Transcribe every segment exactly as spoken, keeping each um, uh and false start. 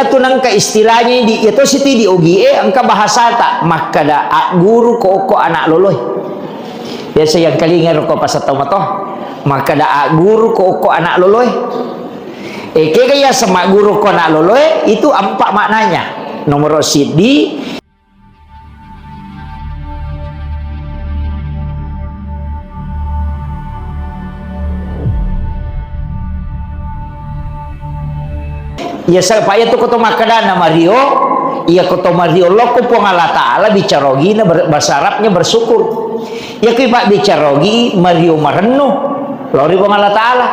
Iyatu nengka istilahnya di, iya tosi tu di ogie, engka bahasata, makkeda agguru ko okko anak loloe. Biasa yang kalinga ro ko pasatto mato, makkeda agguru ko okko anak loloe. Eh, kega iya semagguru ko anak loloe, itu empat maknanya. Nomor siddi, iya sa-, pa iya tu ko to makkeda na mario, iya ko to mario lokko Puang Allah Ta'ala bicara ogi na ber-, bahasa Arabnya bersyukur. Iya ko ipabbicara ogi mario marennu, lao ri Puang Allah Ta'ala.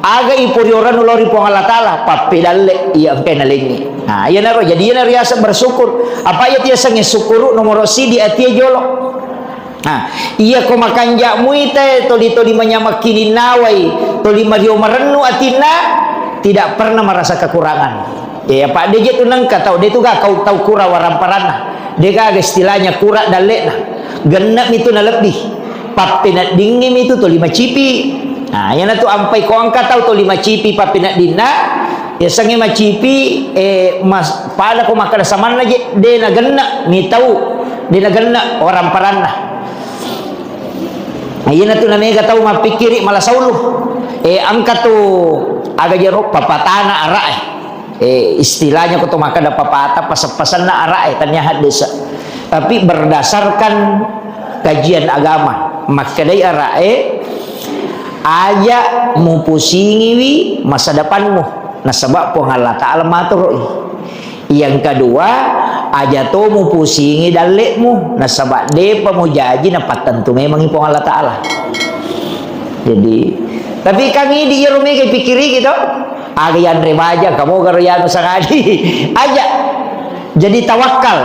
Aga iporiorennu lao ri Puang Allah Ta'ala, pappedalle iya engkae nalengngi. Nah, iyanaro, jadi iyanaro riaseng bersyukur. Apa iya tiasengnge syukuru nomoro siddi atie jolo. Nah, iya ko makanja muite toli-toli manyameng kininnawai, toli mario marennu atinna, tidak pernah merasa kekurangan. Ya, apa de je tu nengka tau, de tu ga kau tau kura waramparanna. De gaga istilahnya kura dalle'na. Genne'mi tu nalebbi. Pappeneddingngi mi tu toli macipi. Nah, iyana tu ampai ko engka tau toli macipi pappeneddinna, yasengnge macipi, eh, mas-, pada ko makkeda samanna je, de nagenna mi tau, de nagenna waramparanna. Nah, iyana tu namega tau mappikkiri mala saulu. Eh, engka tu aga jero papatana ara'e. Eh, istilahnya ko to makkeda papata, paseng-pasenna ara'e, tania haddesa. Tapi berdasarkan kajian agama, makkedai ara'e, aja mupusingiwi masa depanmu, nasaba Puang Allah Ta'ala maturoi. Yang kedua, aja to mupusingi dalle'mu, nasaba depa mujaji napattentu memangi Puang Allah Ta'ala. Jadi, tapi kan idi iyaro mega pikkiriki to. Aga yanre baja, kamoga ro yanu sangadi. Aja. Jadi tawakkal.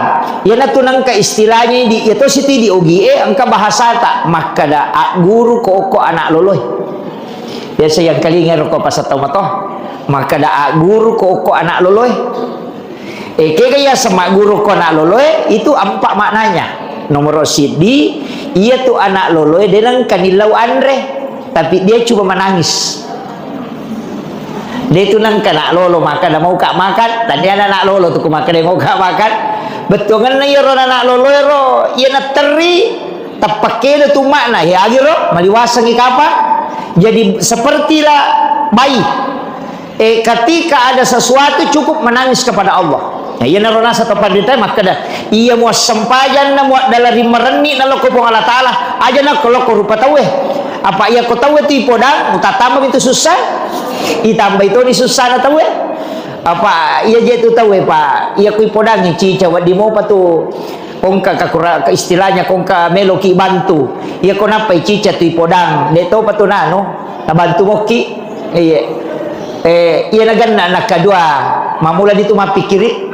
Iyanatu nengka istilahnya di, iya tosi tu di ogie, engka bahasata. Makkeda agguru ko okko anak loloe. Biasa yang kalinga ro ko pasatto mato. Makkeda agguru ko okko anak loloe. Eh, kega iya semagguru ko anak loloe, itu empat maknanya. Nomor siddi, iya tu anak loloe de nengka nillau anre, tapi dia cuma menangis. De tu nengka anak lolo makkeda mauka makan, tania anak lolo tu ko makkeda mauka makan. Bettuangenna iyaro anak loloe ro, iya natterri, tappakkeda tu makna, ya agiro, maliwasengi kapa. Jadi sepertilah bayi. Eh, ketika ada sesuatu cukup menangis kepada Allah. Nah, iyanaro nasa to panritae makkeda, iya muassempajanna muaddala ri marenni nalokko Puang Allah Ta'ala, aja nakko lokko rupa tauwe. Apa iya ko tauwe tu ipodang, mutattamba mi tu sussa, itambai toni sussana tauwe. Apa iya je tu tauwe, Pak, iya ko ipodangi cica wedding mopa tu Kongka kakura-, ke istilahnya kongka meloki bantu. Iya ko nappai cica tu ipodang, de topa tu nanu, nabantu mokki. Iya. Eh, iya nagenna nakadua, mamula ditu mappikkiri.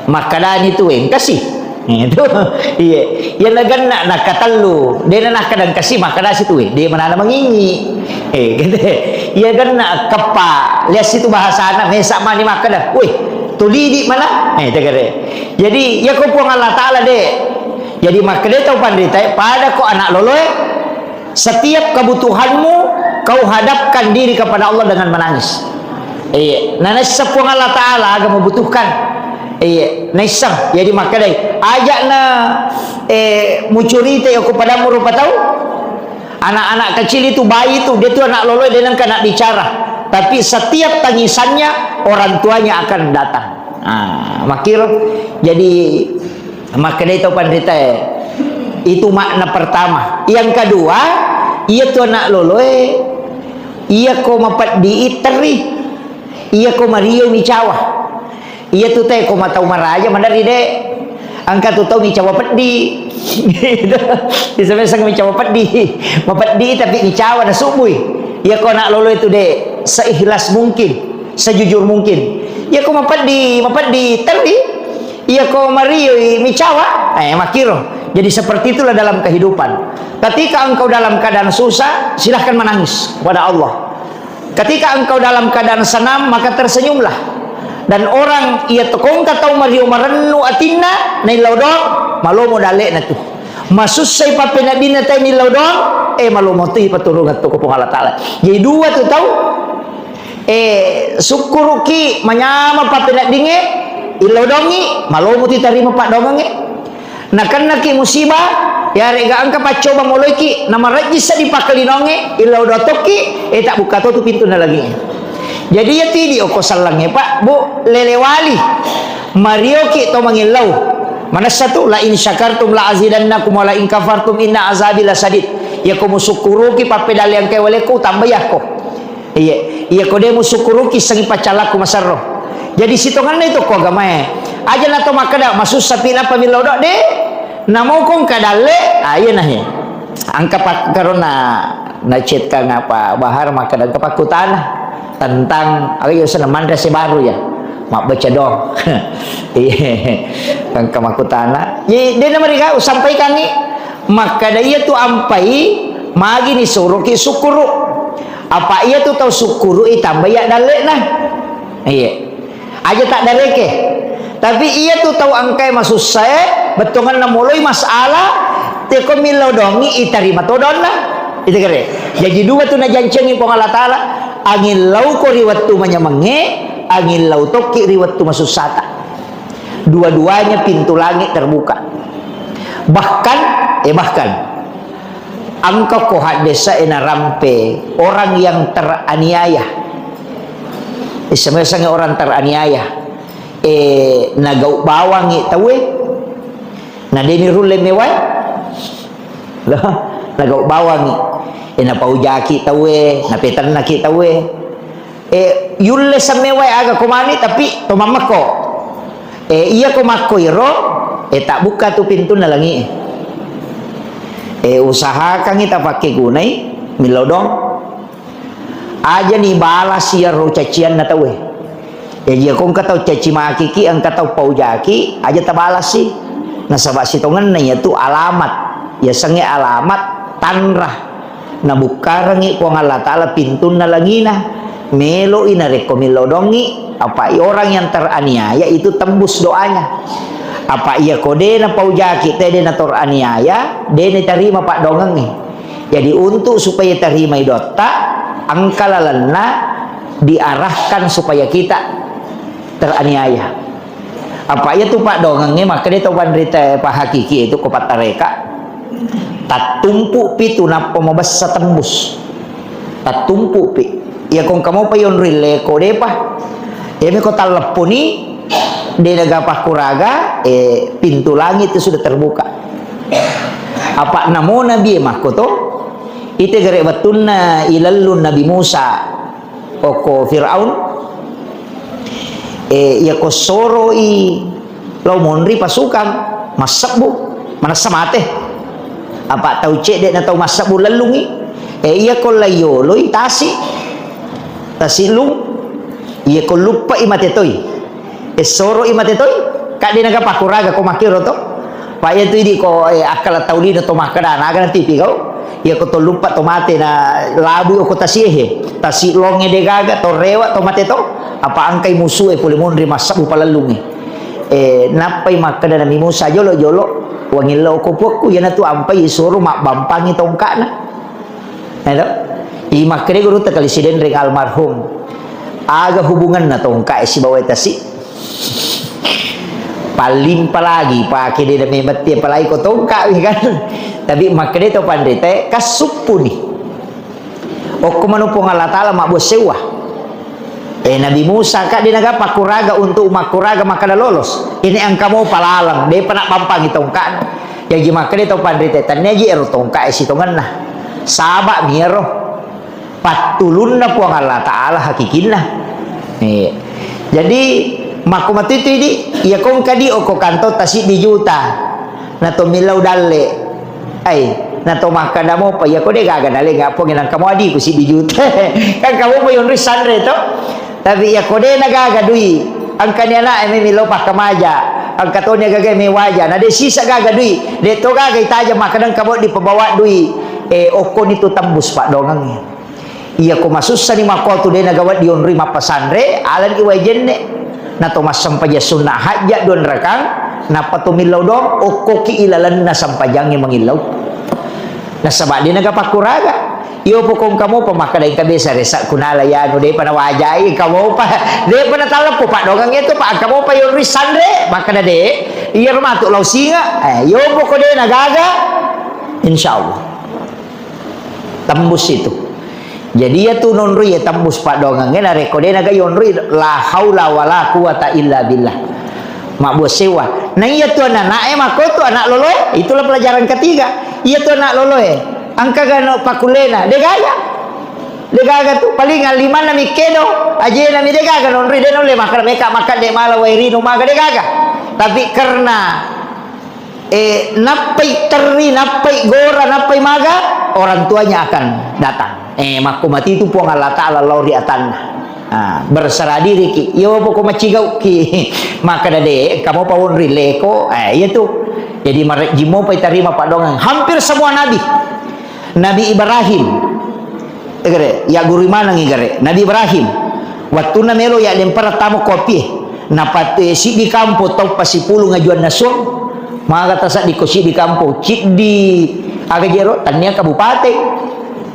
Makkedani tu engkasi. Itu. Iya. Iya nagenna nakatellu, de na nakkeda engkasi, makkedasi tu, de manana mangingi. Eh, gitu. Iya genna keppa, lias itu bahasana, mesa mani makkeda, wih, tulidi mana? Eh, tegere. Jadi, iya ko Puang Allah Ta'ala, de. Jadi, makkeda tau panritae, pada ko anak loloe, setiap kebutuhanmu, kau hadapkan diri kepada Allah dengan menangis. Iya, na naisseng Puang Allah Ta'ala aga membutuhkan. Iya, naisseng. Jadi, makkedai, aja na, eh, mucurita ya ko padamu rupa tau. Anak-anak kecil itu, bayi itu, dia tu anak loloe, de nengka nak bicara. Tapi setiap tangisannya, orang tuanya akan datang. Ah, makkiro. Jadi, makkedai tau panritae, itu makna pertama. Yang kedua, iya tu anak loloe, iya ko mapeddi i terri, iya ko mario micawa. Iya tu te ko matau maraja, maderri de. Engka tu tau micawa peddi. Bisa-bisa micawa peddi. Mapeddi tapi micawa na subui. Iya ko anak lolo itu de, seikhlas mungkin, sejujur mungkin. Iya ko mapeddi, mapeddi terri. Iya ko marioi micawa, eh, makkiro. Jadi seperti itulah dalam kehidupan. Ketika engkau dalam keadaan susah, silahkan menangis kepada Allah. Ketika engkau dalam keadaan senang, maka tersenyumlah. Dan orang iya tokongka tau mario marennu atinna, naillau doang, malomo dalle'na tu. Masussai pappeneddinna tai nillau doang, eh, malomo tu paturungan tu ko Puang Allah Ta'ala. Jadi dua tu tau, Eh, sukkuruki manyameng pappeneddingnge, illau dongi, malomo tu tarima paddoangengnge. Nakennaki musibah, yarega engka paccoba moloiki, namarejji seddi pakkalinoangnge, illau doang tokki, eh, tabbukka to tu pintunna langi'e. Jadi, iya tu idi okko sellengnge, Pak, Bu, lelewali. Marioki to mangillau. Manessa tu, "La in syakartum la azidannakum wa la in kafartum inna azabi lasadid." Iyako musukkuruki pappedalleangke walekku, tambai akko. Iya, iyako de musukkuruki, sengi paccallakku maserro. Jadi sitongenna itu ko agamae. Aja na to makkeda, "Masussa pi nappa millau do," de. Namokong kadalle, ah, iya nahe. Engka pakkarona na chat kang apa Bahar makkeda engka pakkutana tentang, aga iya, usana manre sebaru ya. Mabbaca doang. Iya. Engka makkutana. Jadi, de namariga usampaikangi. Makkeda iya tu ampai, magi ni suruki sukkuru. Apa iya tu tau sukkuru itambai ya dallena. Iya. Aja taddareke. Tapi iya tu tau engkae masussae, bettuanganna moloi masalah, teko millau dongi itarima to donna. Itu kere. Jadi dua tu najancengi Puang Allah Taala, angillau ko ri wettu manyamengnge, angillau tokki ri wettu masussata. Dua-duanya pintu langit terbuka. Bahkan, eh, bahkan, engka ko haddesa e narampe orang yang teraniaya. Iseng-isengnge orang teraniaya. Eh, nagau bawangi tauwe. Na deni rulle mewae. Loh, nagau bawangi. Eh, napaujaki tauwe, napetennaki tauwe. Eh, yulle semmewae aga ko mani, tapi to mammekko. Eh, iya ko makko iro, eh, tabbukka tu pintunna langi'e. Eh, usahakangi tapakkegunai, millau dong. Aja ni balasi iyaro cacianna tauwe. Jaji, iyako engka tau caci makiki, engka tau paujaki, aja tabalasi. Nasaba sitongenna iyatu alamat. Yasengnge alamat tanra. Nabukkarengngi Puang Allah Taala pintunna langina. Meloi narekko millau dongngi, apa orang yang teraniaya itu tembus doanya. Apa iyako de napaujaki, te de natoraniaya, de natarima paddoangengnge. Jadi, untuk supaya tarimai doatta, engka lalenna diarahkan supaya kita teraniaya. Apa iya tu paddoangengnge, makkeda to panrita pahakiki itu ko pattareka. Tattumpu pi tu nappa mabessa tembus. Tattumpu pi. Iya ko engka mopa yonroi leko depa. Iya mi ko tallepponi, de naga pakkuraga, eh, pintu langit itu sudah terbuka. Apa namo Nabi e makkoto, ite gare wettunna ilellung Nabi Musa okko Firaun, eh, iya ko soroi lao monri pasukang, massebbu, manessa mate. Apa tau cedde na tau massebbu lellungi, eh, iya ko laiyoloi tasi, tasi lung, iya ko luppai mate toi. Essoro'i mate toi, ka de naga pakkuraga ko makkiro to. Pa iya tu idi ko, eh, akkala tau lino to makkeda, naga natipi kau. Iya ko to luppa to mate na labui okko tasi ehe. Tasi longe de gaga to rewa to mate to. Apa angkai musue pole monri massebbu palellunge. Eh, nappai makkeda Nabi Musa, "Jolo, jolo, wangillau ko puakku, iyanatu ampai isuro mabbampangi tongka'na." Edo? I makkeda gurutta kali Sidenreng almarhum. Aga hubunganna tongka'e sibawa tasi? Pallimpa lagi pake de memetti apalagi ko tongka kan. Tapi makkeda to panrita, kassuppuni. Okko manu Puang Allah Taala mabbuang sewwa. Eh, Nabi Musa ka de naga pakkuraga untuk makkuraga makkeda lolos. Ini engka mo palaleng, depa nabbampangi tongka'na. Jaji makkeda to panrita, tanniaji ero tongka'e sitongenna. Saba mi ero. Pattulunna Puang Allah Taala hakikinna. Eh. Jadi, makko matuitui di, iya kongka di okko kanto ta siddi juta. Na to millau dalle. Ai, na to makkeda mopa, iya ko de gaga dalle, nggak Puang, nangka mo adiku siddi juta. Kan kamu mo yonri sanre to. Tapi iya ko de na gaga dui. Engka ni anak e millau pakkamaja. Engka to ni gaga mewaja. Na de sisa gaga dui. De to gaga itaja makkeda engka mo dipabawa dui. Eh, okko ni tu tembus paddoangengnge. Iya ko masussani makkuatu de nagawa dionroi mappasanre, alani wae jenne. Nato massempajang sunna hajja dua rakang, nappa to millau doang, okkoki ilalenna sempajangnge mangillau. Nasaba de naga pakkuraga. Iyo pokong kamopa makkeda engka biasa resa kunala yanu depa nawajai kamopa. Depa natalleppo paddongeng itu pa kamopa yonri sanre makkeda de. Iya matu lao singa. Eh, iyo poko de nagaga. Insyaallah. Tembus itu. Jadi iya tu nonroi ya tembus paddongeng narekko de naga yonri la haula wala quwata illa billah. Mabbua sewa. Nah iya tu anak-anak eh makko tu anak loloe. Itulah pelajaran ketiga. Iya tu anak loloe. Engka gano pakullena, degaga. Degaga tu, paling limanna mi kedo, ajena mi degaga nonri de nolle makkeda meka makkeda de mala wae rino maga degaga. Tapi karena, eh, nappai terri, nappai gora, nappai maga, orang tuanya akan datang. Eh, makko mati tu Puang Allah Taala lao ri atanna. Ah, berserah diri ki. Iyo poko macigau ki. Makkeda de, kamu pawon ri leko. Eh, iya tu. Jadi marejji mopa itarima paddongeng. Hampir semua nabi. Nabi Ibrahim. Egere, ya guru maneng igere. Nabi Ibrahim. Wattunna melo ya dempara tamo kopie. Napate siddi kampo tau pasipulung ajuanna suang. Maga tasaddi ko siddi kampo. Ciddi aga jero, tania kabupaten.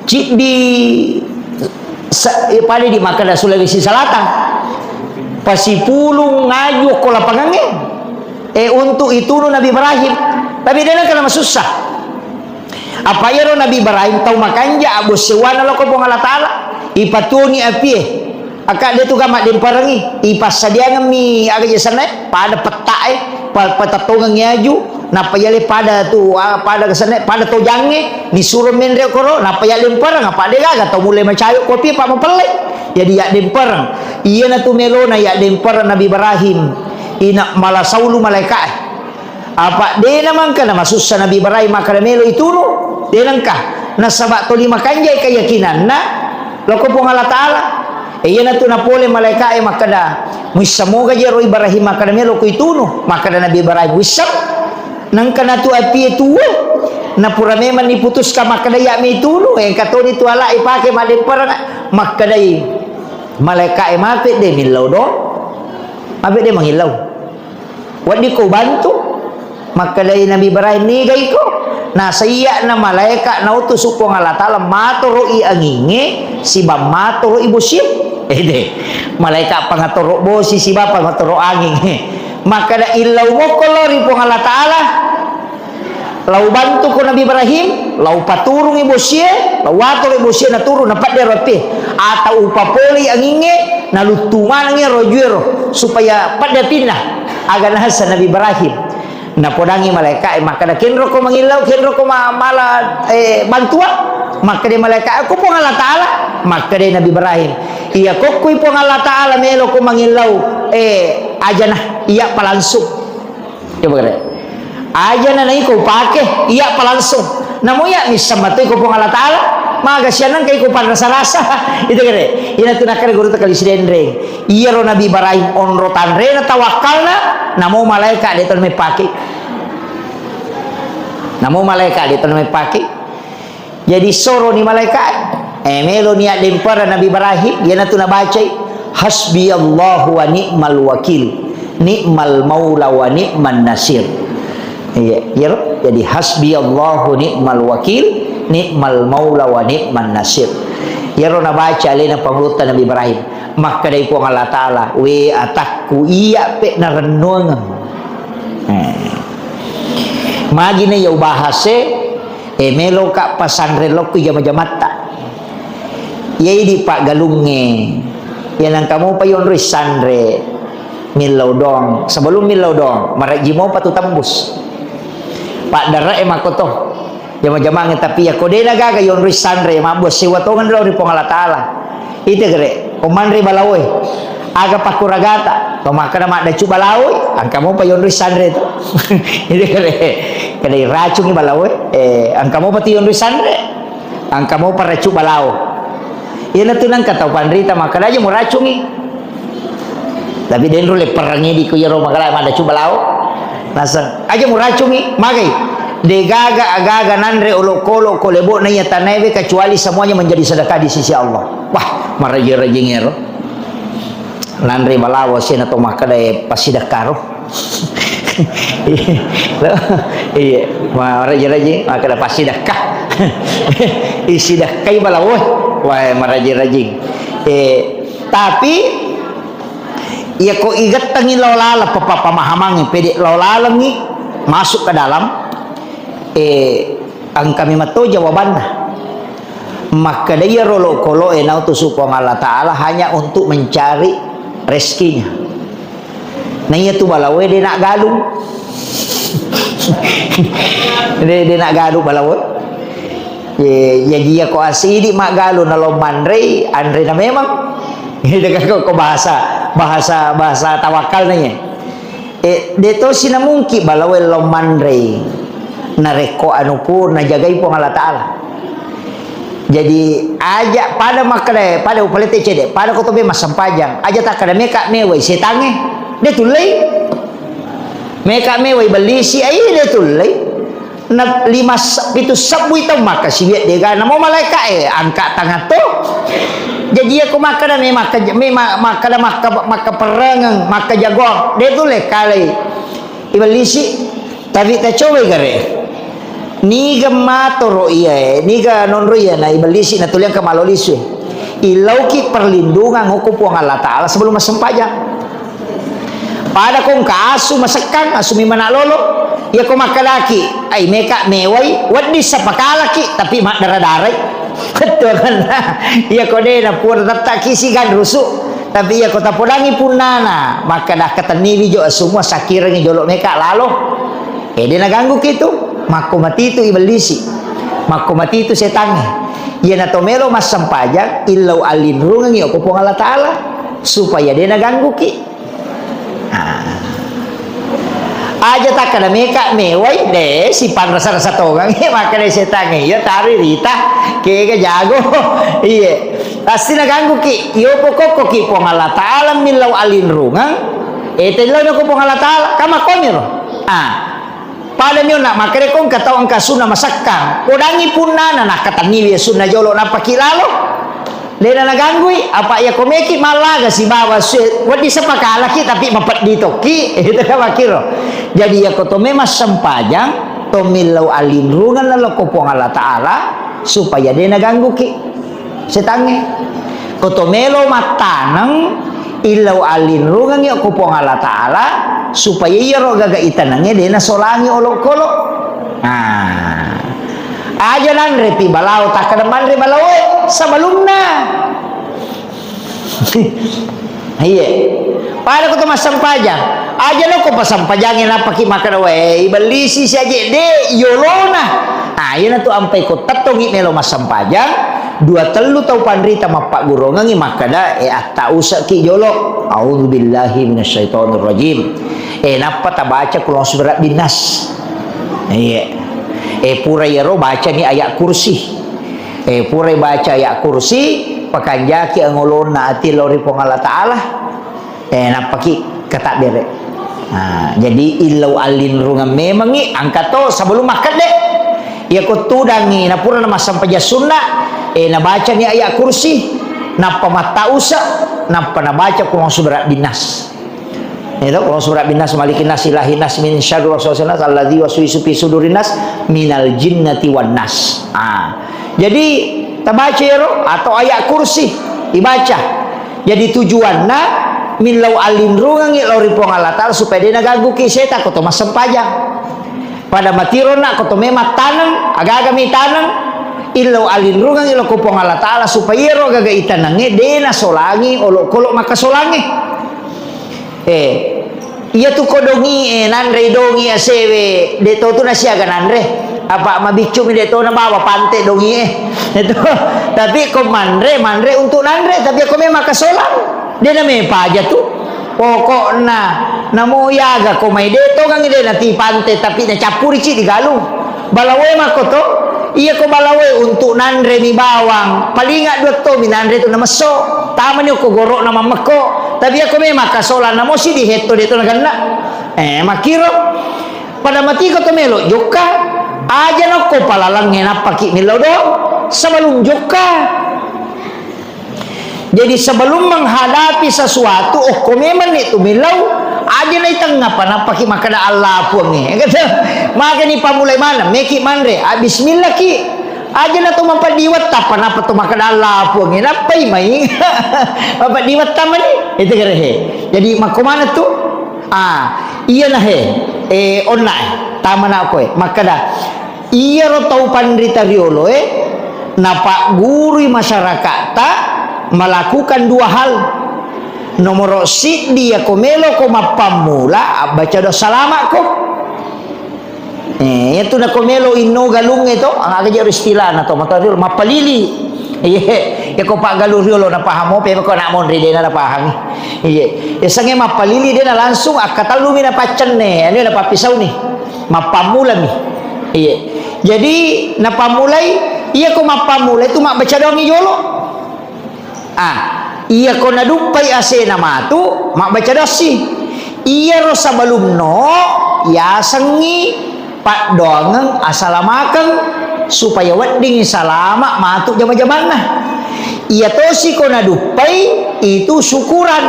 Ciddi sa-, eh, pada di makkeda Sulawesi Selatan. Pasipulung ngaju ko lapangangnge. Eh, untuk itunu Nabi Ibrahim. Tapi de nengka namasussa. Apa iyaro Nabi Ibrahim tau makanja abossewana loko Puang Allah Taala. Ipatuoni apie. Aka de tu ga maddemparengi. Ipassadiangemmi aga je sanna, pada pettae, pa-, patettongengngi aju, nappa yale pada tu, ah, pada kesanna, pada tojangnge, nisuro menre koro, nappa yaddempereng, apa de gaga tau mulle macayo kopi apa mapelle. Jadi yaddempereng. Iyana tu melona yaddempereng Nabi Ibrahim. Ina mala saulu malaikae. Apa dena mangka namasussa Nabi Ibrahim makkeda melo itunu, de nengka. Nasaba toli makanjai keyakinanna loko Puang Allah Taala. E, iyanatu napole malaika'e makkeda, "Muissa moga jero Ibrahim makkeda melo ko itunu?" Makkeda Nabi Ibrahim, "Wisseng." Nengka natu apie tuo, napura memang niputuskan makkeda iya mi itunu, engka toni tu ala ipake maddempereng, makkedai malaika'e, "Mape de millau do? Mape de mangillau?" Weddikko ubantu? Makkedai Nabi Ibrahim, "Nigaiko?" Nasaiya na malaeka nautusu Puang Allah Taala matoro'i angingnge siba matoro'i bosie. Ede, malaeka pangatoro bosi siba pangatoro anging. Makkeda, "Illau mokko lao ri Puang Allah Taala." Lau bantuko Nabi Ibrahim, lau paturungi bosie, lau atoro'i bosie naturu, napeddero api. Atau upapolei angingnge, naluttu manengngi ro ajuero, supaya pedde apinna. Aga nahasa Nabi Ibrahim. Napodangi malaika'e makkeda, "Kenroko mangillau, kenroko ma-, mala, eh, bantuan?" Makkeda malaika'e, "Ko Puang Allah Taala." Makkeda Nabi Ibrahim, "Iya kokkoi Puang Allah Taala meloko mangillau, eh, ajana, iya palangsung." Coba kere. Ajana naiko upake, iya palangsung. Namo iya misseng matoi ko Puang Allah Taala, maga sianeng kai ko panrasa-rasa. Itu kere. Ina tu nakkeda guru ta kali sidenreng. Iyaro Nabi Ibrahim onro tanrena tawakkalna, namo malaika de tona mepake. Namo malaika de tona mepake. Jadi soroni malaika'e. Eh, meloni addempereng Nabi Ibrahim, iyanatu nabacai, "Hasbiyallahu wa ni'mal wakil, ni'mal maula wa ni'man nasir." Iya, iyaro. Jadi, "Hasbiyallahu ni'mal wakil, ni'mal maula wa ni'man nasir." Iyaro nabaca alena pangulutta Nabi Ibrahim. Makkedai Puang Allah Taala, "We atakku, iya pe narennuangeng." Eh. Magi na iya ubahase, Eh, meloka pasanre lokko jama-jamatta. Iya idi paggalungnge. Iya nengka mopa yonroi sanre millau doang. Sebelum millau doang, marejji mopa tu tembus. Paddare'e makkoto. Jama-jamangnge, tapi iya ko de nagaga yonroi sanre, mabbua sewa tongeng lao ri Puang Allah Taala. Ite gere, ko manre balaoe. Aga pakkuragata? To makkeda maddacu balaoe, engka mopa yonroi sanre to. Ite gere, keda iracungi balaoe, eh, engka mopa tu yonroi sanre. Engka mopa racu balao. Iyanatu nengka tau panrita makkeda aja muracungi. Tapi denro le perangi di ku yero makkeda maddacu balao. Naseng, aja muracungi, magai. Degaga agaga nanre olokolo ko lebo'na iya tanaewe kecuali semuanya menjadi sedekah di sisi Allah. Wah, maraji-rajingero. Nanre balawo sena to makkeda, eh, pasidekkaro. Iya, maraji-raji makkeda pasidekkah. Isidakkai balawo, wah, marajing-rajing. Eh, tapi, iya ko igettengi lao laleng papa-, pemahamangngi, pede lao lalengngi masuk ke dalam, eh, engka memang to jawabanna. Makkeda iyaro lo-, kolo e nautusu Puang Allah Ta'ala hanya untuk mencari rezekinya. Na iya tu balawo e de naggalung. De, de naggalung balawo e. Ye, jaji iya ko asidi maggalung nalo manrei, anre na memang. Ide ko, ko bahasa, bahasa, bahasa tawakal na iya. E, de tosi na mungkin balawo e lo manrei. Narekko anu pur najagai Puang Allah Ta'ala. Jadi, aja pada makkeda, pada upalette cede, pada ko to be massempajang, aja takkeda meka mewai setangnge, de tullei. Meka mewai bellisi, ai de tullei. Na lima se-, pitu sebbui tau makkasiwiang dega, namo malaeka e angka tangatto. Jadi, iya ko makkeda me makka-, me ma-, makkeda makka-, makkaperrengeng, makkajagoang, de tullei kalai. Ibellisi, tapi tacobai gare. Niga matoro iyae, niga nonro iya na ibellisi natuliang ke malo lisu. Ilauki perlindungan okko Puang Allah Ta'ala sebelum massempajang. Pada ko engka asu masekkang, asu mi mana lolo, iya ko makkedaki, ai meka mewai, wedding sapakalaki, tapi maddara-darai. Betul kan? Iya ko de na pura tettaki sigan rusu. Tapi iya ko tapodangi punnana, makkeda katenniwi jo asumua sakkirengngi jolo meka lalo. Eh, de nagangguki tu. Makko matitu ibellisi. Makko matitu setangnge. Iya na to melo massempajang, illau allinrungengngi okko Puang Allah Ta'ala supaya de nagangguki. Ah. Aja takkeda meka mewai, de, sipanrasa-rasa tongang, makkeda setangnge, iya tari rita, kega jago. Iye. Pasti nagangguki, iyo pokokkoki Puang Allah Ta'ala millau alinrungeng, eh, tellau nako Puang Allah Ta'ala, kama koniro. Ah. Pada mionna makkeda ko engka tau engka sunna masekkang, podangi punnana nakkatenniwi sunna jolo nappaki lalo. Dena naganggui, apa iya ko meki mallaga sibawa sue-, wedding sepakalaki tapi mapeddi tokki, itu kan makkiro. Jadi iya ko to memang sempajang, to millau alinrungan lao ko Puang Allah Ta'ala, supaya de nagangguki setangnge. Ko to melo mattaneng, illau alinrungangngi ko Puang Allah Ta'ala, supaya iyaro gaga itanengnge de nasolangi olokolo. Nah. Aja nanre pi balao, takkeda manre balaoe sebelumna. Iye. Pada ko to massempajang. Aja lo ko passempajangnge nappaki makkeda, "Wae, ibellisi siaje de yolona." Ah, iyanatu ampai ko tettongi melo massempajang, dua tellu tau panrita mappaggurongengngi makkeda, "Eh, atta usaki jolo." A'udzubillahi minasyaitonirrajim. Eh, nappa tabaca Qul a'udzu birabbin nas. Iye. Eh, pura iyaro bacani ayat kursi. Eh, purai baca ayat kursi, pakanjaki angolonna ati lao ri Puang Allah Ta'ala. Eh, nappaki katabbere. Nah, jadi illau allinrungeng memangngi, angka to sebelum makkedde. Iya ko tudangngi, napura namassempajang sunna, eh, nabacani ayat kursi, nappa mattausa, nappa nabaca Qul a'udzu birabbin nas. Itu, Qul a'udzu birabbin nas, malikin nas, ilahin nas, min syarril waswasil khannas, alladzi yuwaswisu fi sudurin nas, minal jinnati wan nas. Ah. Jadi, tabaca ero atau ayat kursi dibaca. Jadi tujuanna millau allinrungengngi lao ri Puang Allah Ta'ala supaya de nagangguki setan ko to massempajang. Pada matironna ko to memang taneng, agaga mi taneng, illau allinrungengngi lao ko Puang Allah Ta'ala supaya ero gaga itanengnge de nasolangi olokolo makkasolangnge. Eh, iya tu ko dongi e, nanrei dongi asewe, de to tu nasiaga nanre. Apa mabiccu mi de to nabawa pante dongi e. Itu. Tapi ko manre, manre untuk nanre, tapi ko memang kasolang, de na mepaja tu. Pokokna, namo yaga ko mai de tongangi de nati pante, tapi nacappuri ci digalung. Balawoe makko to, iya ko balawoe untuk nanre mi bawang, palinga dua to mi nanre tu namesso. Tamani ko gorokna mammekko. Tapi iya ko memang kasolang namo si dihetto de to nagenna. Eh, makkiro. Pada matiko to melo jokka, aja nokko palalengnge nappaki millau do sebelum jokka. Jadi sebelum menghadapi sesuatu, oh, ko memang ni tu millau, aja naitengngapa nappaki makkeda Allah puangnge. Kata, magani pamulai maneng, meki manre, ah, bismillah ki. Aja na to mapeddi wetta, apa napa to makkeda Allah puangnge, nappai mai. Mapeddi wetta mani, itu kere he. Jadi, makko maneng tu? Ah, iya na he. Eh, onna, eh. Tama na ko, eh. Makkeda, iyaro tau panrita riolo, eh, napaggurui masyarakatta melakukan dua hal. Nomoro siddi, yako melo ko mappammula, abbaca doa salama ko. Eh, iyatu nako melo inno galungnge to, aga je istilahna to, matoa riolo, mappalili. Iye, yako paggalung riolo napahang mope, ko anak monri dena napahangi. Iye, yasengnge mappalili dena langsung akkatellumi napaccenne, anu napappisauni. Mappammulami. Iye. Jadi, napammulai, iyako mappammulai tu mabbaca doangngi jolo. Ah, iyako naduppai asena matu, mabbaca doassi. Iyaro sebelumno yasengngi paddoangeng asalamakeng supaya weddingngi salama matu jama-jamanna. Iyatosi ko naduppai itu syukuran.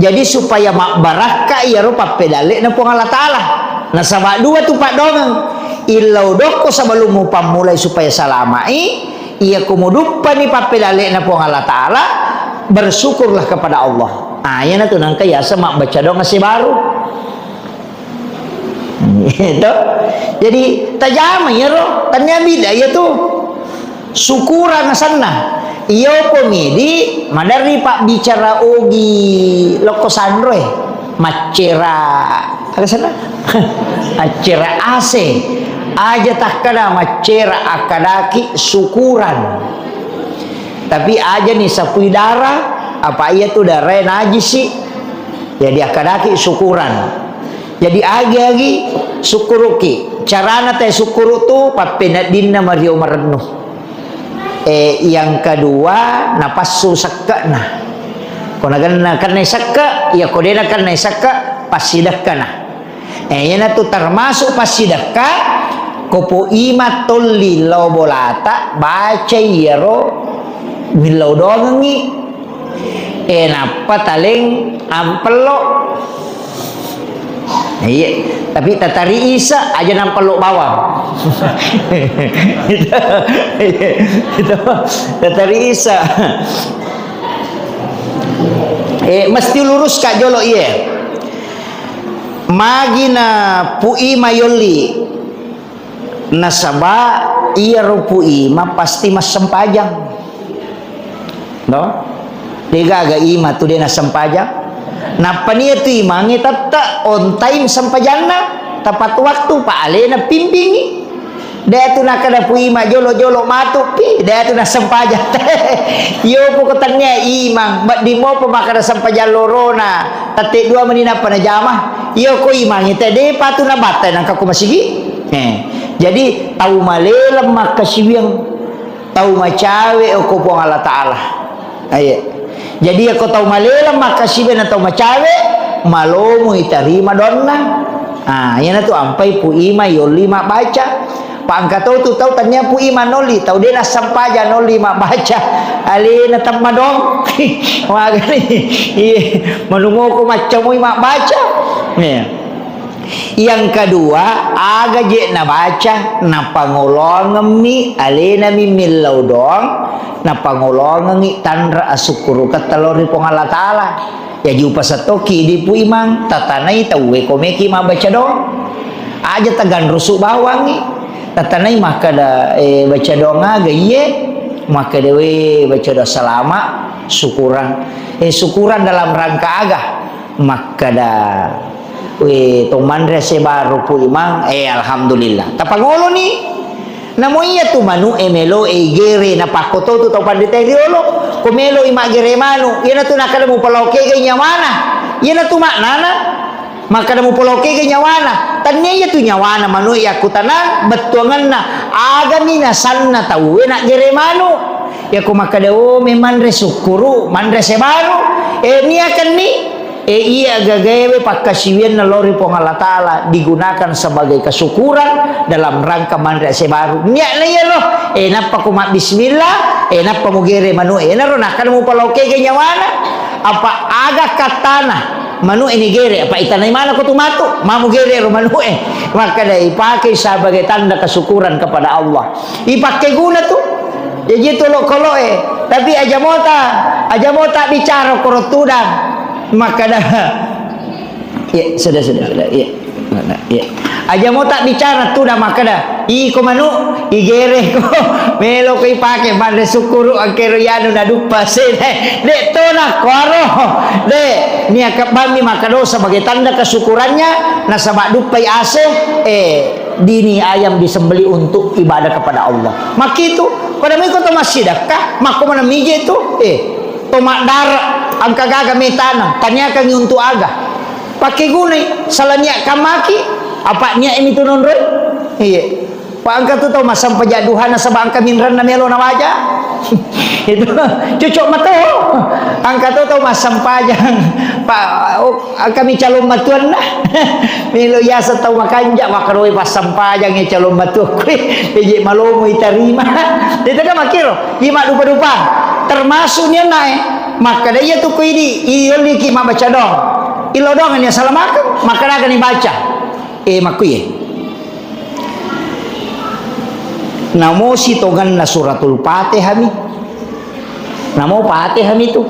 Jadi supaya mabbarakka iyaro pappedalle'na Puang Allah Ta'ala. Nasaba dua tu paddoangeng. Illau dokko sebelum mupammulai supaya salama'i, Iyako muduppani pappedalle'na Puang Allah Ta'ala, bersyukurlah kepada Allah. Ah, iyanatu nangka yaseng mabbaca doang ase baru. Gitu. Jadi, tajama iyaro, tania bid'ah iyatu. Syukuran asenna. Iyopo midi maderri pabbicara ogi lokko sanroe. Maccera, aga senna? Maccera ase. Aja takkada maccera, akkadaki syukuran. Tapi aja ni sapui dara, apa iya tu darae najisi. Jadi akkadaki syukuran. Jadi agi-agi sukkuruki. Carana te sukkuru tu pappeneddinna mario marennu. Eh, yang kedua, napassu sekke'na. Ko nagenna kennai sekke', iya ko de' nakennai sekke', passidekkana. Eh, iyanatu termasuk passidekka, ko poima tolli lao bolata, baca iyaro millau doangengngi. Eh, nappa taleng ampello. Iya, tapi tatari isa aja nampello bawang. Itu, itu, tatari isa. Eh, mesti lurus ka jolo iye. Magi na pu'i mayolli. Nasaba iyaro pu'i ma pasti massempajang. No? Degaga ima tu de' nassempajang. Nappa nia tu imangnge tette' on time sempajanna, tepat waktu, pa alena pimpingi. De' tu nakkeda pu'i ma jolo-jolo matu pi, de' tu nassempajang. Iyo poko tania imang, bedding mopa makkeda sempajang lorona, tette' dua meni nappa najama. Iyo ko imangnge te de' patu nabattai nangka ko masigi. Eh, jadi tau maleleng makkasiwiang. Tau macawe okko Puang Allah Ta'ala. Aye. Jadi, yako tau maleleng makkasibe na tau macawe, malomo itarima doanna. Ah, iyanatu ampai pu'i ma yolli mabbaca. Pa engka to tu tau tania pu'i ma nolli, tau de' nassempajang nolli mabbaca. Alena temmadong. Magani. Iye, manumoko maccamoi mabbaca. Iya. Yang kedua, aga je' nabaca, napangoloangemmi, alenami millau doang, napangoloangengngi tanra asukkuruketta lao ri Puang Allah Ta'ala. Jaji upasettoki idi pu imang, tatanai tauwe ko meki mabbaca doang. Aja taganrusu bawangngi. Tatanai makkeda, eh, baca doang aga iye, makkeda we baca doang salama, syukuran. Eh, syukuran dalam rangka aga? Makkeda, "We, to manre ase baru pu imang, eh, alhamdulillah." Tapangoloni. Namo iya tu manu e melo e igere, napakko to tu tau panrita riolo. Ko melo i maggere manu, iyanatu nakkeda mupalaokega nyawana. Iyanatu maknana. Makkeda mupalaokega nyawana. Tania iya tu nyawana manu e yakkutanang bettuangenna. Agami nasanna tauwe naggere manu. Yako makkeda, "Oh, me manre sukkuru, manre ase baru." Eh, niakenni, eh, iya gagaewe pakkasiwianna lao ri Puang Allah Ta'ala digunakan sebagai kesyukuran dalam rangka manre ase baru. Niatna iyaro, eh, nappa ko mabbismillah, eh, nappa mugere manu, eh, naro nakkeda mupalaokega nyawana. Apa aga kattana? Manu'e ni gere, apa itanai mana ko tu matu? Mamu gere ro manu'e. Makkeda ipake sebagai tanda kesyukuran kepada Allah. Ipake guna tu. Jaji tu lo-, kolo'e. Tapi aja mota, aja mota bicara koro tudang. Makkeda, iya, sudah, sudah, sudah. Iya. Iya. Aja mota bicara tudang makkeda, iko manu, igere ko, melo ko ipake, mande sukkuru angkero yanu naduppa sede. De' tona kuaro. De', niaka bammi makkadosa sebagai tanda kesyukurannya, nasaba duppai ase, eh, dini ayam disembelih untuk ibadah kepada Allah. Makitu, pada miko to massidakka, makko mana mije tu, eh, to maddara, angka gaga metanang, taniakangi untuk aga. Pake gunai, sala niat kamaki, apa niat ini tu nonroi? Iya. Pak angka tu tau massempajang duha nasaba angka minrenna melo nawaja. Itu cocok mato. Angka tu tau massempajang. Pak, oh, angka mi calon matuanna. Melo yasa tau makanja, makkaroi passempajang ya calon matua kue. Eje malomo itarima. Itu kan makiro. Ima dupa-dupa. Termasuk ni nae. Makkeda iya tu ko idi, iyolliki mabbaca dong. Ilo dong ni salamakeng, makkeda ni baca. Eh, makkuye. Namo sitongenna suratul Fatihah mi. Namo Fatihah mi tu.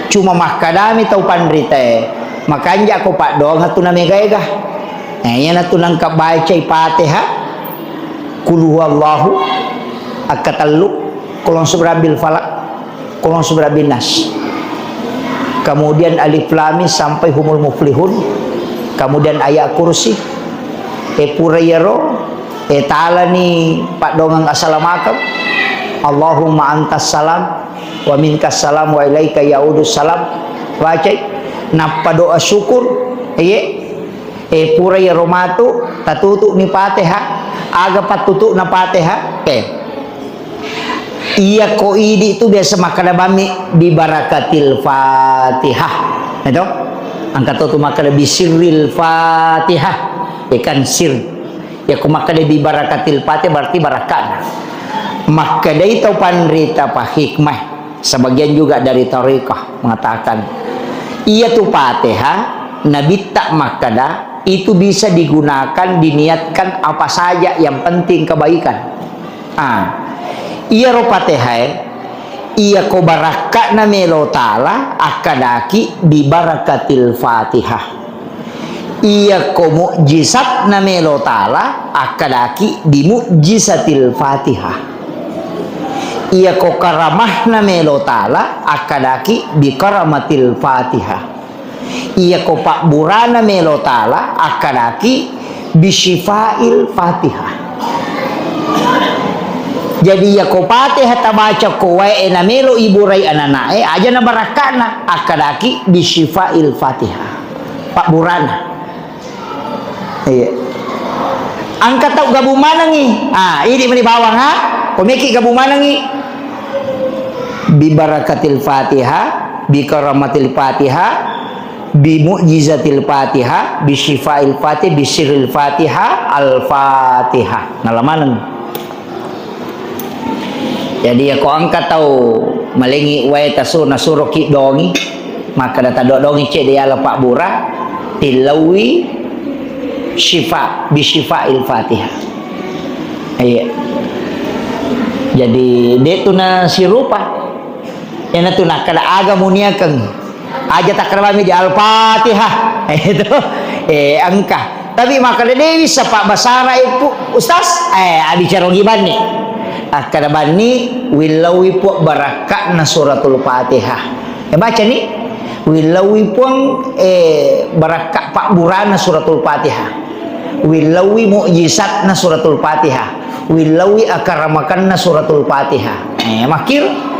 Cuma makkadami tau panritae, makanja ko paddoang tu namega-ega. Nah, iyana tu nangka bacai Fatihah, Qul huwallahu, akkatellu, Qul a'udzu birabbil falaq, Qul a'udzu birabbin nas. Kemudian Alif Lam Mim sampai Humul Muflihun. Kemudian ayat kursi. Eh, pura iyaro, eh, talani paddoangeng assalamakeng. Allahumma antas salam wa minkas salam wa ilaika yaudus salam. Bacai. Nappa doa syukur. Iye. Eh, pura iyaro matu, tatutu'ni Fatihah. Aga pattutu'na Fatihah? Eh. Iya ko idi tu biasa makkeda bammi bi barakatil Fatihah. Itu? Angka to tu makkeda bi sirril Fatihah. Eh, kan sir. Ya ko makkeda bi barakatil Fatihah berarti barakatna. Makkedai tau panrita pa hikmah. Sebagian juga dari tarekat mengatakan, iya tu Fatihah, Nabitta makkeda, itu bisa digunakan, diniatkan apa saja, yang penting kebaikan. Ah, iyaro Fatihae, iya ko barakka'na melo taala, akkadaki bi barakatil Fatihah. Iya ko mu'jizatna melo taala, akkadaki bi mu'jizatil Fatihah. Iya ko karamahna melo taala, akkadaki bi karamatil Fatihah. Iya ko pabburana melo taala, akkadaki bi syifail Fatihah. Jadi, iya ko Fatihah tabaca ko wae na melo iburai anana'e, aja na barakka'na, akkadaki bi syifail Fatihah. Pabburana. Iya. Angka tau gabung manengi. Ah, idi meni bawang, ha? Ko meki gabung manengi. Bi barakatil Fatihah, bi karamatil Fatihah, bi mu'jizatil Fatihah, bi syifail Fatihah, bi sirril Fatihah, Al-Fatihah. Nala maneng. Jadi, iya ko engka tau malengi wae tasu-, nasuroki dongi, makkeda taddo dongi cedde yala pabbura, tillauwi syifa, bi syifa'il Fatihah. Iya. Jadi, de tu nasirupa. Ena tu nakkeda aga muniakeng. Aja takkeda mami di Al-Fatihah. Itu. Eh, engka. Tapi makkeda dewi sapa basara ipu, Ustaz? Eh, abicara ogi banni. Akkeda banni, willauwi Puang barakka'na suratul Fatihah. Eh, baca ni. Willauwi Puang, eh, barakka pabburana suratul Fatihah. Willauwi mu'jizatna suratul Fatihah. Willauwi akaramakanna suratul Fatihah. Eh, makkiro.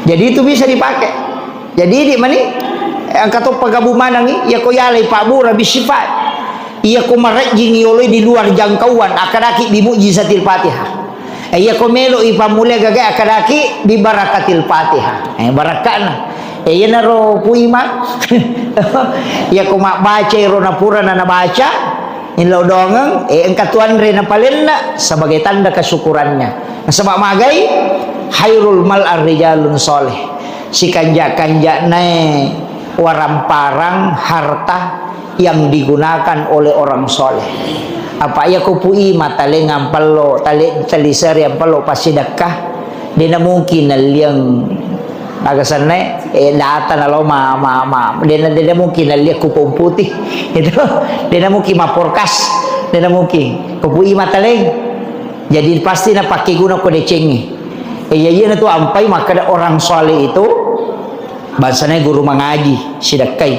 Jadi itu bisa dipakai. Jadi, idi mani, eh, engka to pagabung manengi, iya ko yalai pabbura bi syifa. Iya ko marejjing yoloi di luar jangkauan, akkadaki bi mu'jizatil Fatihah. Eh, iya ko melo i pammulai gaga, akkadaki bi barakatil Fatihah. Eh, barakka'na. Eh, iyanaro puima. Iya ko mabbaca iro napurana nabaca, Illau dongeng, eh, engka tuanre napalenna sebagai tanda kesyukurannya. Nasaba magai, khairul mal ar-rijalun soleh. Sikanja-kanjanae Waramparang harta yang digunakan oleh orang soleh. Apa iya ko pui mataleng ampello, tale-, taliseri ampello passidekka, dena mungkin nalliang aga senna, eh, data nalo ma, ma, ma, dena, dena mungkin nalliang kupon putih. Itu, dena mungkin maporkas, dena mungkin. Ko pui mataleng. Jadi pasti napakkeguna ko decengnge. Eh, iya, iya natu ampai makkeda orang soleh itu bangsana guru mangaji, sidekkai.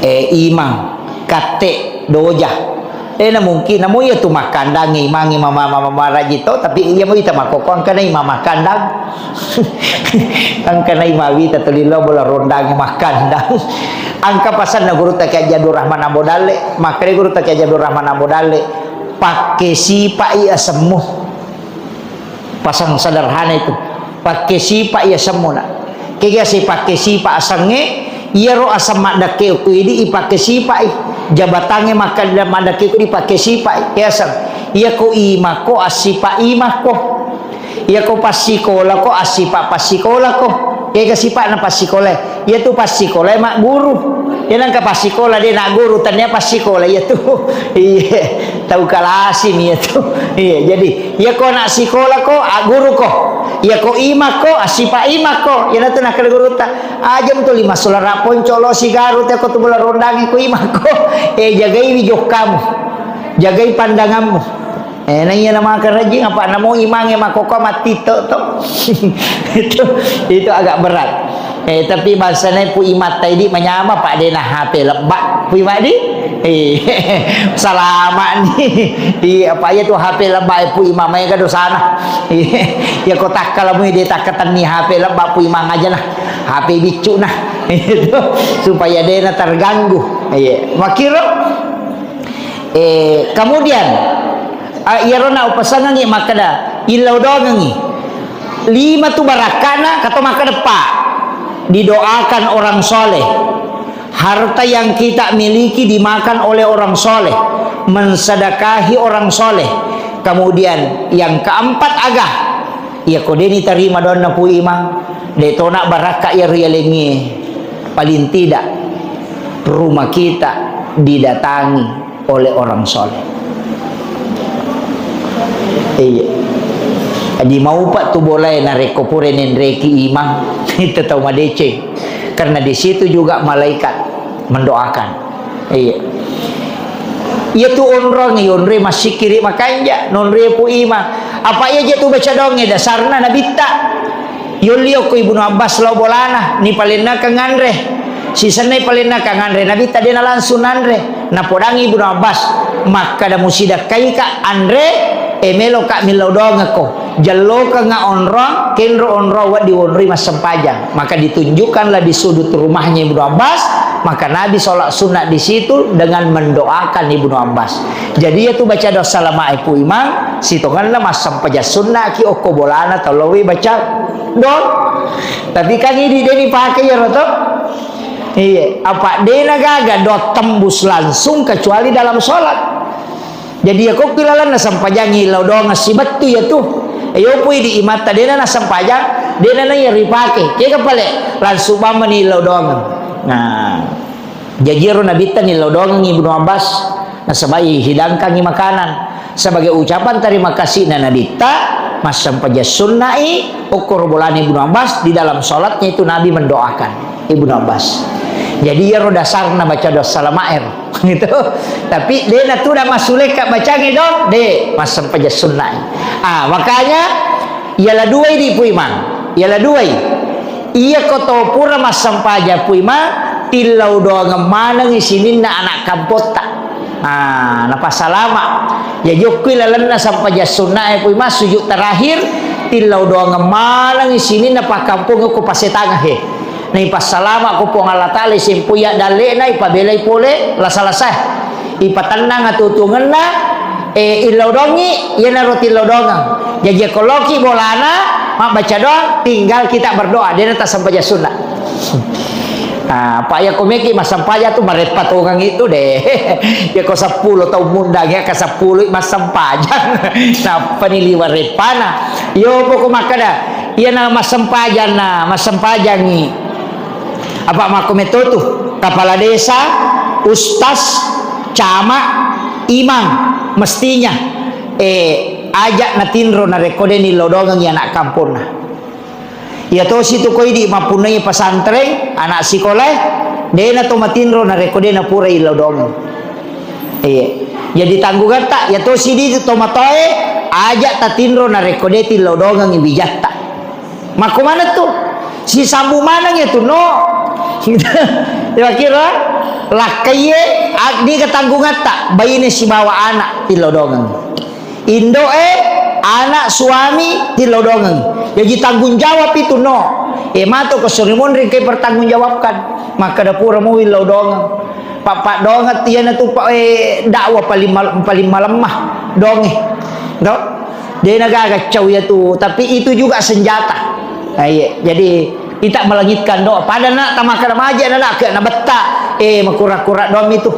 Eh, imang, katte, doja. Eh, na mungkin, namo iya tu makkandang imang, imang ma-, ma-, ma-, maraji to, tapi iya mo ita makkokko angkana imang makkandang. Angkana imang wita tuli lo bola rondang makkandang. Angka pasanna guru ta Kiai Haji Abdul Rahman Ambo Dalle, makkeda guru ta Kiai Haji Abdul Rahman Ambo Dalle, pakke sipa'i asemmu. Pasang sederhana itu. Pakke sipa iya semmuna. Kega si pakke sipa asengnge, iyaro aseng maddekke ku idi ipakke sipa i. Jabatangnge makkeda maddekke ku idi pakke sipa i. Iya aseng. Iya ko imako assipa imako. Iya ko passikola ko assipa passikola ko. Kega sipa'na passikola. Iyatu passikola magguru. Iya nengka passikola de nagguru, tania passikola iyatu. Iya, tau kalasimi iyatu. Iya, jadi iya ko anak sikola ko, agguru ko. Iya ko imak ko, assipa imak ko. Iyanatu nakkeda gurutta, aja mutuli massulara ponco lo sigaru te ko tu bola rondangi ko imak ko. Eh, jagaiwi jokkamu. Jagai pandanganmu. Eh, na iya na makarajing apa namo imangnge makkokko mattitto to. Itu, itu agak berat. Eh, tapi bangsana Pu Imang ta idi manyama, Pak, dena H P lebba, Pu Imang di. Eh, salama ni. Iya, apa iya tu H P lebba, eh, Pu Imang, maega dosana. Iya, iya, ko takkalamu de takkatenni H P lebba, Pu Imang aja nah. H P biccu nah. Itu, supaya dena terganggu. Iya, makkiro. Eh, kemudian, ah, iyaro na upasangengngi makkeda, illau doangengngi. Lima tu barakkana, kato makkeda, Pak, didoakan orang soleh. Harta yang kita miliki dimakan oleh orang soleh. Mensedekahi orang soleh. Kemudian, yang keempat aga, iya ko deni tarima doanna Pu Imang, de tona barakka iya rialengngi. Paling tidak, rumah kita didatangi oleh orang soleh. Iya. Di maupa tu bolae narekko pura nenreki imang, itu tau madeceng. Karena di situ juga malaikat mendoakan. Iya. Iya tu onrong, iya onroi massikkiri makanja, nonroi Pu Imang. Apa iya je tu baca doangnge dasarna nabitta. Yolli okko Ibnu Abbas lao bolana, nipalennakang anre. Sisenna ipalennakang anre, Nabitta de nalangsung nanre. Napodangi Ibnu Abbas, makkada musidakkaika anre, e meloka millau doangekko. Jallokengnga onrong, kenro onrong wedding wonroi massempajang. Maka ditunjukkanlah di sudut rumahnya Ibnu Abbas, maka Nabi sholat sunnah di situ dengan mendoakan Ibnu Abbas. Jadi, iyatu baca doa salama e Pu Imang, sitongenna massempajang sunnaki okko bolana tau lowwi baca doang. Tapi kan idi de nipake iyaro to. Iya, apa de nagaga doa tembus langsung kecuali dalam sholat. Jadi, iya kokki lalenna sempajangi lao doang sibettu iyatu. Iyo pui di imatta de na nasempajang, de na iya ripake. Kega pale langsung bamani lao doang. Nah. Jaji ero Nabitta nillau doangengngi Ibnu Abbas, nasaba ihidangkangngi makanan. Sebagai ucapan terima kasihna Nabitta, massempajang sunna'i, okkoro bolana Ibnu Abbas, di dalam sholatnya itu Nabi mendoakan Ibnu Abbas. Jadi iyaro dasarna baca doa salama ero. Gitu. Tapi de natuda massulekka bacangi do, de, massempajang sunna'i. Ah, makanya Iyala duai di Pu Imang. Iyala duai. Iya ko to pura massempajang Pu Imang, tillau doangeng manengi sininna anak kampotta. Ah, napasalama. Jaji okkui lalenna sempajang sunna e Pu Imang, sujud terakhir, tillau doangeng manengi sininna pakkampong ko pasetanga he. Naipassalama ko Puang Allah Taala, isempoi addalle'na, ipabelai pole lasa-lasa. Ipatennang atuo-tuongenna, eh, illau dongi, iyanaro tillau dongeng. Jaji ko loki bolana, mabbaca doang, tinggal kita berdoa. Dena tassempajang sunna. Nah, apa iya ko meki massempajang tu mareppa tongeng itu deh. Ya ko seppulo tau mundang ya ke seppulo massempajang. Nappani liwa reppana. Yo poko makkada, iyana massempajang na, massempajangi. Apa makko metto tu, kepala desa, ustaz, camat, imam, mestinya, eh, aja natinro narekko de nillodongeng anak kamponna. Iya tosi tu ko idi mappunnai pesantren, anak sikolae, de na to matinro narekko de napurai illodongeng. Iya. Jadi tanggungetta, iya tosi di tomatoae, aja tatinro narekko de tillodongeng wijatta. Makko maneng tu, sisambu maneng iya tu, no. Iya kira, lakkaiye, a-, niga tanggungetta, baine sibawa anak tillodongeng. Indo'e, anak, suami, tillodongeng. Jaji tanggung jawab itu, no. E, mato ko suri monri ke pertanggungjawabkan. Makkeda pura muwi illodongeng. Pa-, paddoangeng iyana tu pa-, eh, dakwah paling mal-, paling malemma donge. Do? De na gaga cau iya tu, tapi itu juga senjata. Nah, iya. Jadi, kita melangitkan doa. Pada na tamakkeda maje na, na, na betta. Eh, makura-kura doang itu.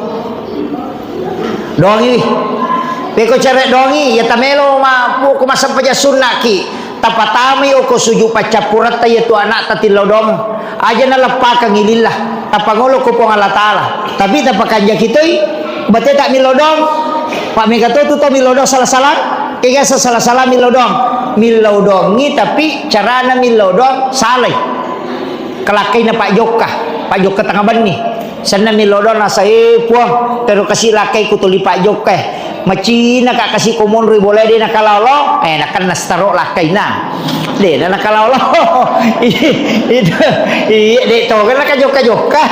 Dongi. Peko cere dongi, ya tamelo ma, pu-, ko massempajang sunnaki. Tapatamai oko suju paccappuretta iya tu anakta tillodong. Aja naleppakeng lillah. Tapangolo ko Puang Allah Taala. Tapi tapakanjaki toi, bate tak millodong. Pak mega to tu to millodong salah-salah. Kega salah-salah millodong. Millodongi tapi carana millodong salai. Kelakkaina Pak Jokka, Pak Jokka Tengah Benni. Senna millodong nasa, eh, Puang, tero kasi lakkai ku tuli Pak Jokka, eh. Macina ka kasi ko monroi bola de nakalolo, eh, nakenna setaro lakkaina. De na nakalolo. Itu, iya, de to kan naka jokka-jokka.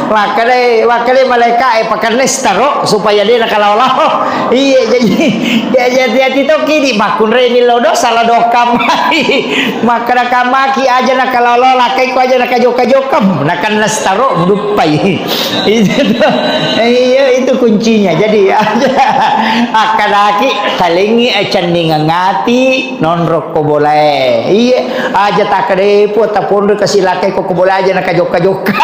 Makkeda, makkeda malaika, eh, pakenna setaro supaya de nakalolo. Iya, jadi, ya, jadi, jadi to kidi makkunrai millodong salah dokka mai. Makkeda kamaki aja nakalolo, lakkaiku aja nakajokka-jokka, nakenna setaro muduppai. Itu tuh. Iya, itu kuncinya. Jadi aja akkadaki talengi acendingang ati nonrokko bolae. Iya, aja takkeda pu taponro kasi lakkai ko bolae aja nakajokka-jokka.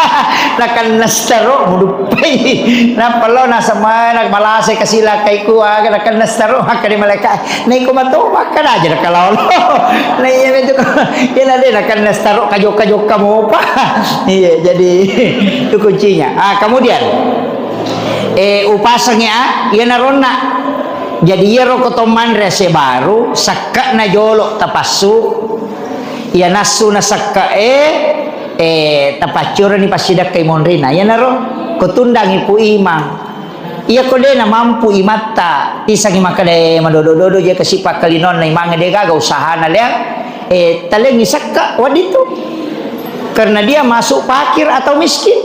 Nakenna setaro muduppai. Nappa lo nasemana malase kasi lakkaiku aga nakenna setaro makkeda malaika. Naiko mato makkeda aja nakalolo. Nah, iya, itu, iya, na de nakenna setaro kajokka-jokka mopa. Iya, jadi itu kuncinya. Ah, kemudian, eh, upaseng ya, iya naronna. Jadi, iya roko to manre ase baru, sekka'na jolo tapassu, iya nassu na sekka e, eh, tapaccurani passidakkai monrina. Iya naro, ko tundangi Pu Imang. Iya ko de na mampu imatta, tisangi makkeda, eh, madodo-dodo je kasi pakkalinonna imangnge de gaga usahana lea, eh, talengi sekka wedding tu. Karena dia masuk fakir atau miskin.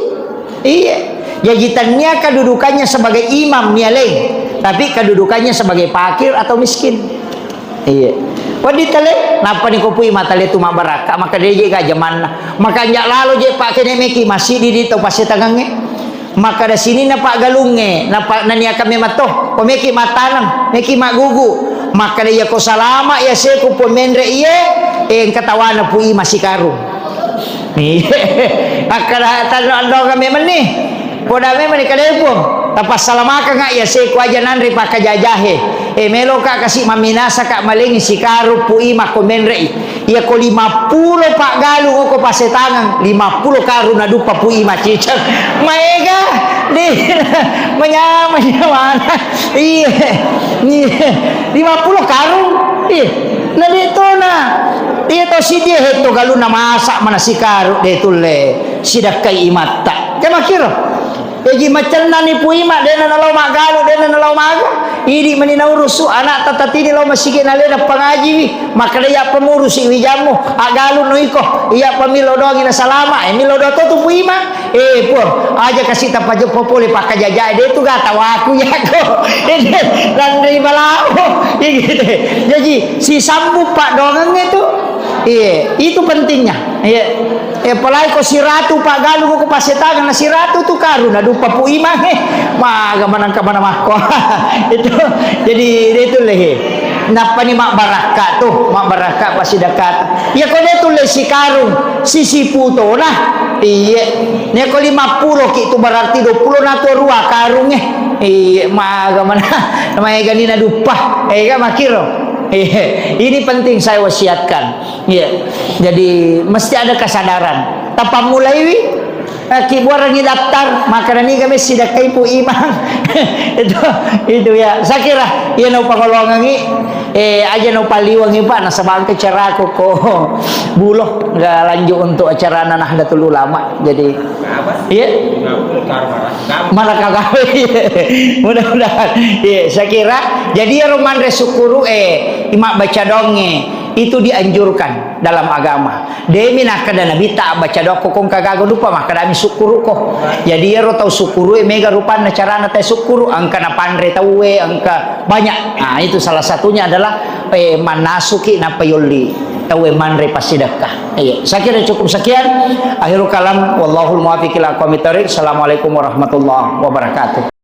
Iya. Jaji tania kedudukannya sebagai imam nia leng, tapi kedudukannya sebagai fakir atau miskin. Iya. Wedding tale, nappani ko Pu Imang tale tu mabbarakka, maka de je ga jamanna. Maka anja lalo je pakkene meki masidi di to pasetangangnge. Makkeda sininna paggalungnge, napa-, naniakang memang to, ko meki mattaneng, meki maggugu. Makkeda iya ko salama iya seku po menre iye, eh, engka tawana Pu Imang sikarung. Iya. Akkeda tanno andonga memang ni. Poda memang ni kalepu. Tapassalamakanga iya seku aja nanre pakkajajahe. Eh, meloka kasi maminasaka malengi sikarung Pu Imang ko menre i. Iya ko lima pulo paggalung oko pasetangang, lima pulo karung naduppa Pu Imang ciceng. Maega, de, manyameng nyawana. Iya, iya. Lima pulo karung. Iya. Na de tona. Iya to sidie hetto galunna masa mana sikarung de tulle sidakkai imatta. Jamakiro. Jaji macennani Pu Imang, dena nalao maggalu, dena nalao maga. Idi meni naurusu anakta tatini lao masigi nalena pangajiwi. Makkeda iya pa murusi wijammu, aggalu no iko. Iya pa millau doangi na salama, eh, millau doang to tu Pu Imang. Eh, Puang, aja kasi tapajeppo pole pakkajajae, de tu gata waku yako. Eh, de, lanri balao. Iya gitu. Jaji, sisambung paddoangengnge tu. Iya, itu pentingnya. Iya. Eh, apalagi ko siratu paggalung ko pasetangang na siratu tu karung na duppa Pu Imang, eh. Maga manangka mana makko. Itu, jadi, itu lehe. Nappani mabbarakka tu, mabbarakka pasidakata. Iya ko de tu le sikarung, sisipu tona. Iya. Ne ko lima pulo ki tu berarti dua pulo na tu rua karung, eh. Iya, maga mana. Maega ni na duppa. Eh, ga makiro. Iya. Ini penting saya wasiatkan. Iya. Jadi, mesti ada kesadaran. Tapammulaiwi, Ki buarangi daftar, makkeda niga messi dakkai Pu Imang. Itu, itu ya. Saya kira, iya nau pangolongangi, eh, aja nau paliwangi, Pak, nasaba engka caraku ko Bulo, nggak lanjut untuk acarana Nahdlatul Ulama. Jadi, iya. Maraka gawe. Mudah-mudahan. Iya, saya kira, jadi ero manre sukkuru, eh, ima baca donge, itu dianjurkan dalam agama. Demi nakkeda Nabitta, baca doa ko engka gaga dupa, makkedami sukkuruko. Jadi ero tau sukkuru e mega rupanna carana tau sukkuru, engka napanre tauwe, engka banyak. Nah, itu salah satunya adalah, eh, mannasuki nappa yolli tauwe manre passidekka. Iya, saya kira cukup sekian. Akhirul kalam, wallahul muwaffiq ila aqwamit thariq. Assalamualaikum warahmatullahi wabarakatuh.